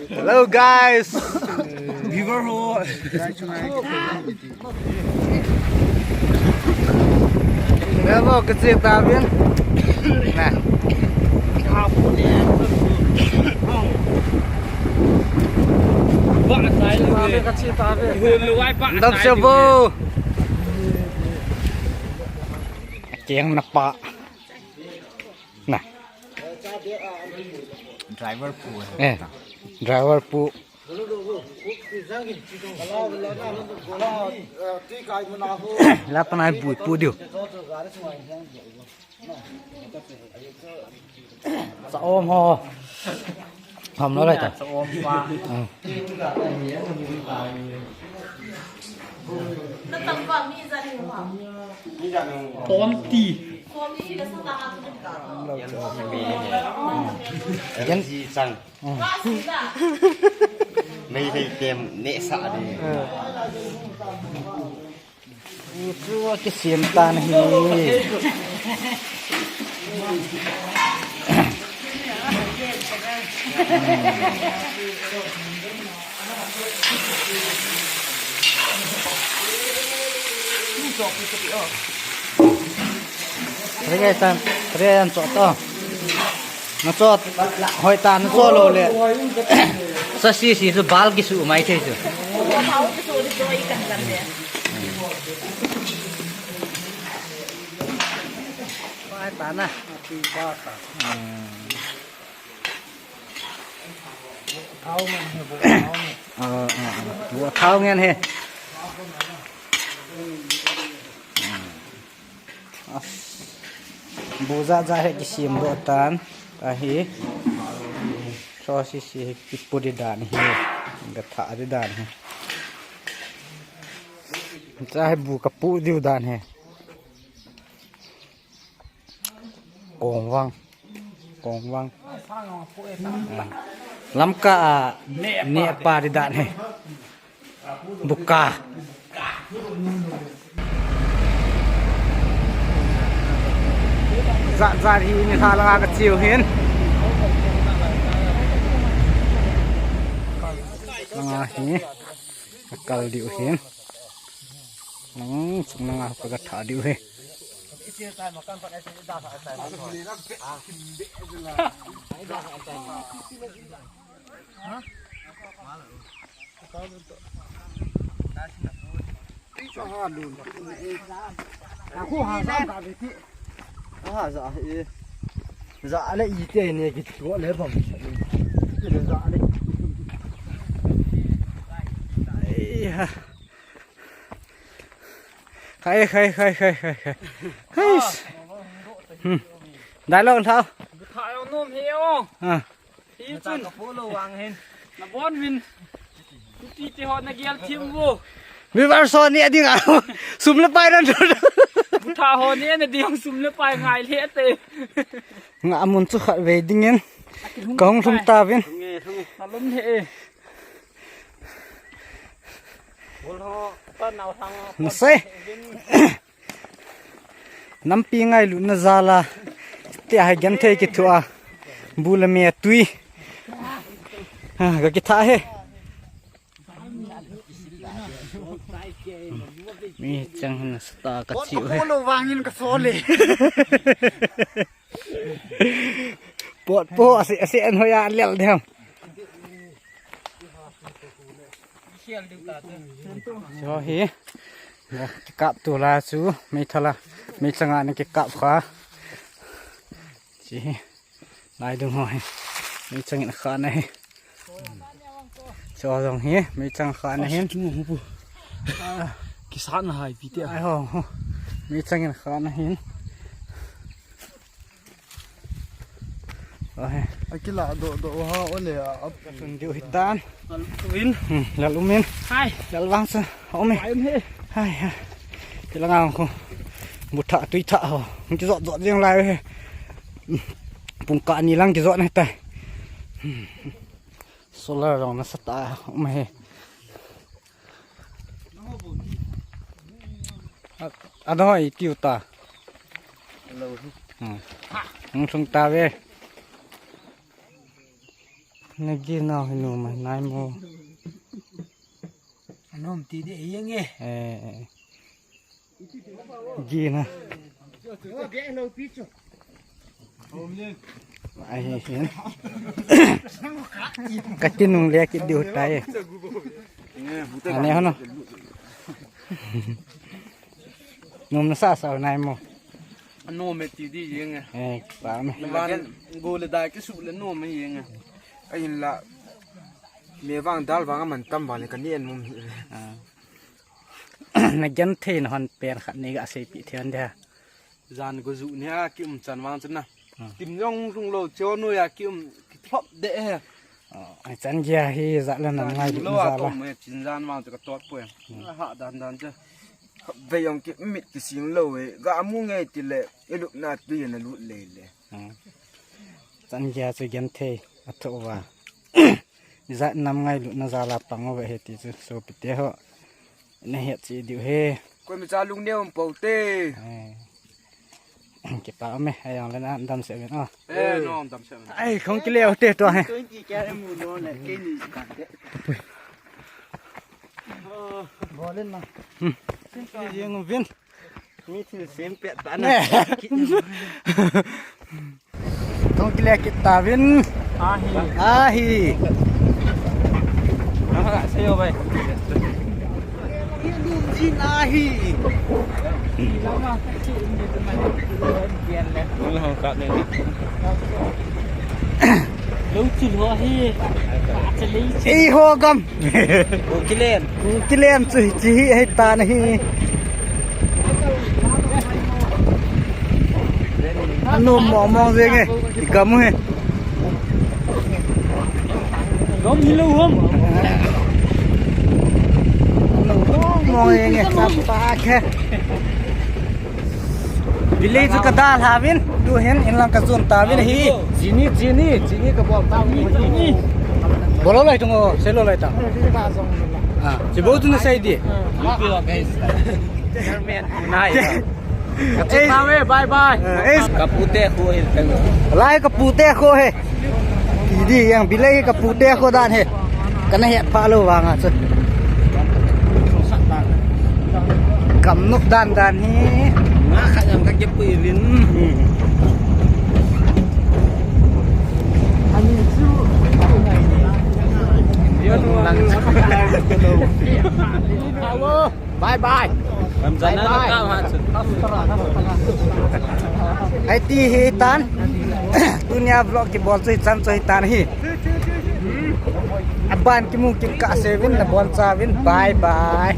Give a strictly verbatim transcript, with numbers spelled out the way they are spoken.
Hello guys. Viewer ho. Hello, ka che ta vin. Na. Ba sai le. Ka che ta vin. Dam se bo. Keng na pa. Na. Driver pu. Eh, driver pu. La panai bui pu diu. Sa om ho. Ham lo lai ta. Sa om pa. Ah. Tom ti. Yan. Mei mei tem ne sa di. Chu kisem tan hi. Re tan, re an cho to. Na cho, hoi ta na cho lo le. Sa si si chu bal kisu mai thei chu. Hoi ta na. Thao ngen he, bo thao ngen. Ah, ah, ah. Bo thao ngen he. Ah. Bu ja ja he kisem doh tan. Ahi. So si si he kipu di dan he. Ga tha di dan he. Cha he bu kapu diu dan he. Kong vang. Kong vang. Ah. Lamka a ne pa di dan he. Buka. Za za hi ni tha la ka chiu hin. Nga hi. Ka kal diu hin. Nang sung nang a ka ga tha diu he. Aha, za hi. Za le i te ne ki tuo le bam. Za le. Ai ha. Khai, khai, khai, khai, khai, khai. Hais. Hmm. Dai lo thao. Tha lo nom he o. Ah. Hi chun. Ka po lo wang hin. Na bon min. Ti ti ho na gel thim vo. Mi var so ni ading a. Sum le pai ran. Tha ho ni na ding sum le pai ngai le te. Nga mun chu khat ve ding in. Ka hung thum ta vin. Thunge, thunge. Na lum he. Bul ho, ta nau thang ho. Na se. Nampi ngailutna jal a, tia hai genthei kithoa, bu le me tui. Ha, ga kitha he. Mi chang na sta ka chiu he. Pot po lo vangin ka so le. Pot po ase, ase an hoya lel de ham. Cho hi. Kikap tu la chu, mei thala, mei changa na kikap kha. Chi hi. Lai dung ho hi. Mei changin kha na hi. Cho jong hi, mei chang kha na hin. Kisat na hai pi te. Ai ho, ho. Mei changin kha na hin. Ahe. Akila do do ha ole a. Sun diu hitan. Win. Hmm, lal umin. Hai. Lal vang sa. Ome. Hai um he. Hai, hai. Kila ngang ko. Bu tha tui tha ho. Ki jot jot jeng lai he. Pung ka ni lang ki jot na tai. Solar rong na sa ta um he. Adang ho i tiu ta. Hello. Hmm. Hung sung ta ve. Nagi nau hi nu mai nai mo. Anom ti de yeng e. Eh. Gi na. Ai hin. Ka ti nung le ki diu tai. Ane hono. Nom na sa sa nai mo. Nom me ti di yeng e. Eh, pa me. Van go le dai ki su le nom me yeng e. Ahin la. Me vang dal vang man tam vang le ka ni en mum hi. Ah. Na gen thei na hon pen khat ni ga sei pi thian de. Jan go ju ni a ki um chan vang chan na. Ah. Kim jong sung lo cheo no ya ki um ki thlop de he. Ah, ai chan gei hi ja la nam ngai lo a za la. Ko me chin jan vang ka tot po. Hmm. Ha dan dan che. Ve yong ki mit ki sing lo e. Ga mu nge ti le. I lup na tu ya na lut le le. Hmm. Chan gei chu gen thei a tho va. Jat nam ngailut na jal a pang uve he ti chu sopite ho. Na het chi diu he. Koi mi cha lung neo um pou te. Eh. Kipa ume, ai jong le na dam se uvin o. Eh, no, dam se uvin. Ai, khong kile u te to he. Twenty kya mu no le, ke ni ka te. Bolin na. Hmm. Sim pa jeng uvin. Mi thil sem pet ta na. Kong kile kit ta vin. Ahi. Ahi. Aha, se yo bai. Jin ahi. Lo chul ho hi. Ei ho gam. Kukilen. Kukilen chu hi chi hi ahi tan ahi. Anom mong mong jeng e. I gam u hi. Gam hi lo ham. Anom mong mong jeng e. Sapa khe. Village ka dalha uvin, tu hin inlang ka jon ta uvin ahi. Chini, chini, chini ka bol ta uvin. Bol lou lai tung o, sei lou lai ta. Ah, chi bol tu na sei di. Chairman, nai. Ka chit na ve, bye bye. Eh, eh. Ka pute khu he. Lai ka pute khu he. Ti di jeng bilei ka pute khu dan he. Kana het pha lou vang a chu. Kam nok dan dan hi. Nga kha jam ka ke pui vin. Hmm. Ani chu. Yo no lang. Hello. Bye bye. Bye bye. Ai ti hi tan. Tunia vlog kibol chu hichan chu hitan hi. Aban kimu kit kah se uvin nabon chauvin. Bye bye.